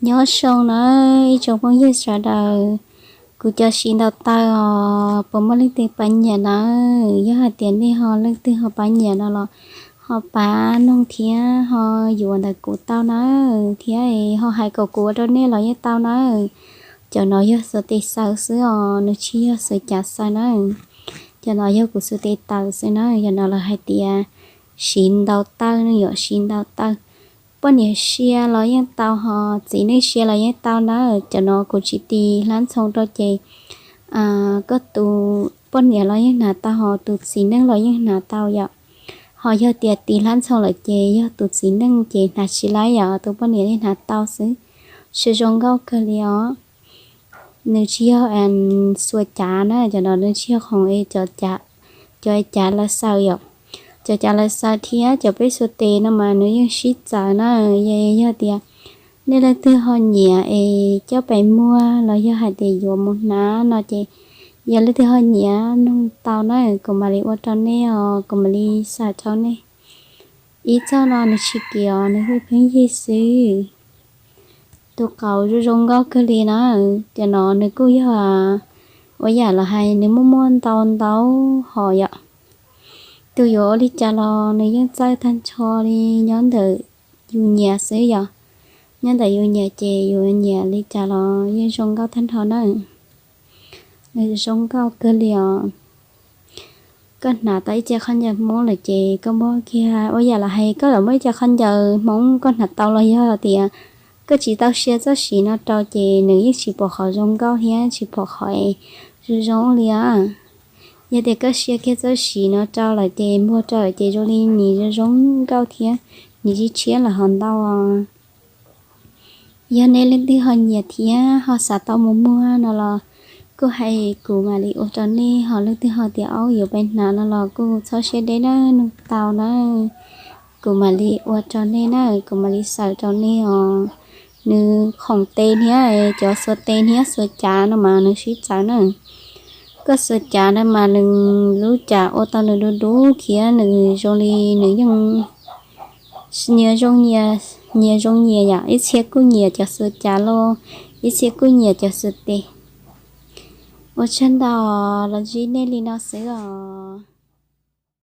Nyob zoo nawb ib tsoom phooj ywg sawv daws, kuv cov siv ntaus taw os puas muaj leej twg pab nyiam nawb? Yog hais tias nej ho leej twg ho pab nyiam no los ho pab noog thiab ho yuav ntawm kuv tau nawb, thiab ho hais kom kuv ua rau nej los yeej tau nawb. Cov no yog xuas tes xaws xwb os, nws tsis yog xuas cav xaws nawb. Cov no yog kuv xuas tes taws xwb nawb. Cov no lawv hais tias siv ntaus taw no, yuav siv ntaus taw. Poj niam sia los yeej tau, ho txiv neej sia los yeej tau nawb. Cov no kuv tsis tis hlab ntxhoo rau ces koj tus poj niam los yeej hnav tau, ho tus txiv neej los yeej hnav tau yom. Ho yog tias tis hlab ntxhoo lawm ces yog tus txiv neej ces hnav tsis laib yom, tus poj niam yeej hnav tau xwb. Siv zoo nkauj kawg li os. Nws tsis yog xuas cav na, cov no nws tsis yog khoom, cov cav lawv xaws yom. Cov cav lawv xaws thiab cov peb xuas tes no mas nws yeej sib txawv na. Yog tias nej leej twg ho nyiam es coj pes muag los yog hais tias yuav mus hnav no ces, yog leej twg ho nyiam noog tau na, kuv mam li ua rau nej os, kuv mam li xaws rau nej. Ib txoj no nws tsis kiv os, nws hu pheej yig xwb. Tus qauv zoo zoo nkauj kawg li na. Cov no nws kuj yog ua yam los hais nws muaj muaj ntau ntau hom yom. Tus yuav ua li cas los nws yeej txawj tag nrho li, nyob ntawm yus nyiam xwb yom. Nyob ntawm yus nyiam ces yus nyiam li cas los yeej zoo nkauj tag nrho na. Nws zoo nkauj kawg li os. Koj hnav tau ib ce khaub ncaws Hmoob lawm ces koj muab kiag, ua yam los hais koj los muab ib ce khaub ncaws Hmoob koj hnav tau los yog tias koj tsis tau sia txoj siv no rau ces nws yeej tsis pom qhov zoo nkauj thiab tsis pom qhov zoo zoo li os. Yog tias koj sia kiag txoj siv no rau lawm ces npuag rau lawm ces zoo li nws zoo zoo nkauj thiab nws tshiab tshiab lawm ho ntau. Yog nej leej twg ho nyiam thiab ho xav tau mus muag no los kuj hais kuv mam li ua rau nej, ho leej twg ho tias aub yuav pes hnav no los kuj txhob siab deb na, noog tau na, kuv mam li ua rau nej na, kuv mam li xaws rau nej os. Nws khoom tes thiab cov xuas tes thiab xuas cav no mas nws sib txawv na. Koj xuas cav na mas nws lub cav ua tau nws du du thiab nws zoo li nws yeej nyias zoo nyias, nyias zoo nyias yom, ib txhia kuj nyias cov xuas cav los ib txhia kuj nyias cov xuas tes. Ua tsaug ntau, los ntsib nej li no xwb os.